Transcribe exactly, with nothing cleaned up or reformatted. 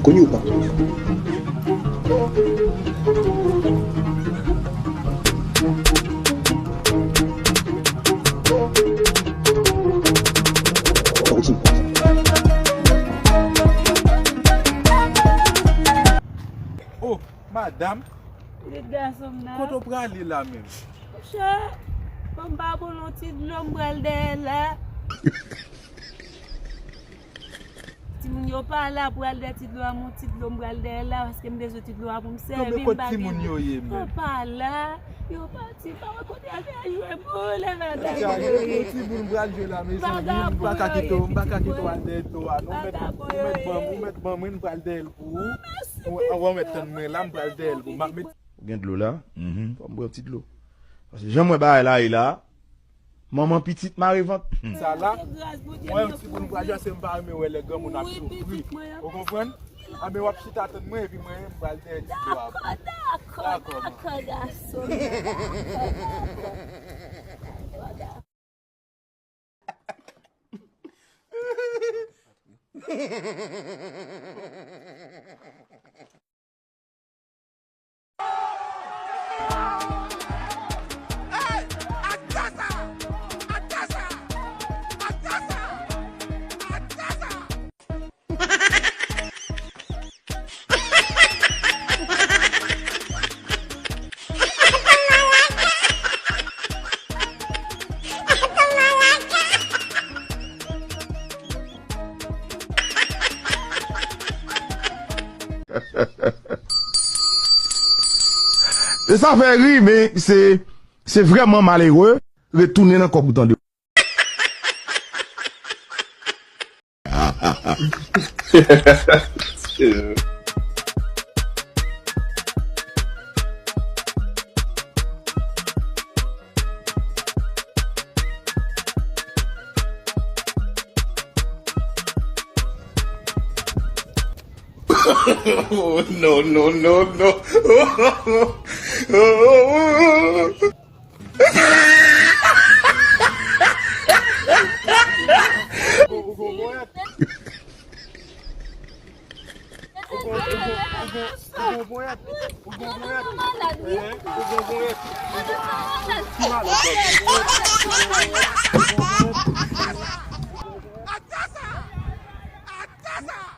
Kounye ou pa konnen. Fòk ou di m konsa. Oh, madanm. Pitit gason m nan. Kote w prale la menm? Monchè, ban m pa bon yon ti dlo m pral dèyè la. Timoun yo pa la pou al dèyè ti dlo a, men yon ti dlo m pral dèyè la, paske m bezwen ti dlo a pou m sèvi, m pa gen dlo. Yo pa la, yo pati, pa wè kote y al fè jwe boul, e madanm yo ye. Yon ti boul m pral jwe la, mezanmi, m pa ka kite w, m pa ka kite w al dèyè dlo a, non, ou mèt, ou mèt ban m, ou mèt ban mwen, m pral dèyè l pou ou. Ou, ou mèt tann mwen la, m pral dèyè l pou ou. M ap met Ou gen dlo la? Mhm. Fò m bwè yon ti dlo. Paske jan m wè bagay la ye la, manman pitit mare vant. Hmm. Sa la, mwen yon ti moun vwayaje, se m pa renmen wè lè granmoun ap soufri. Ou konprann? Anben w ap chita tann mwen, epi mwen, m pral dèyè ti dlo a. Dakò, dakò, dakò, gason. E sa fè ri, men se, se vrèman malere. Retounen nan kòb ou tande. Oh, no, no, no, no.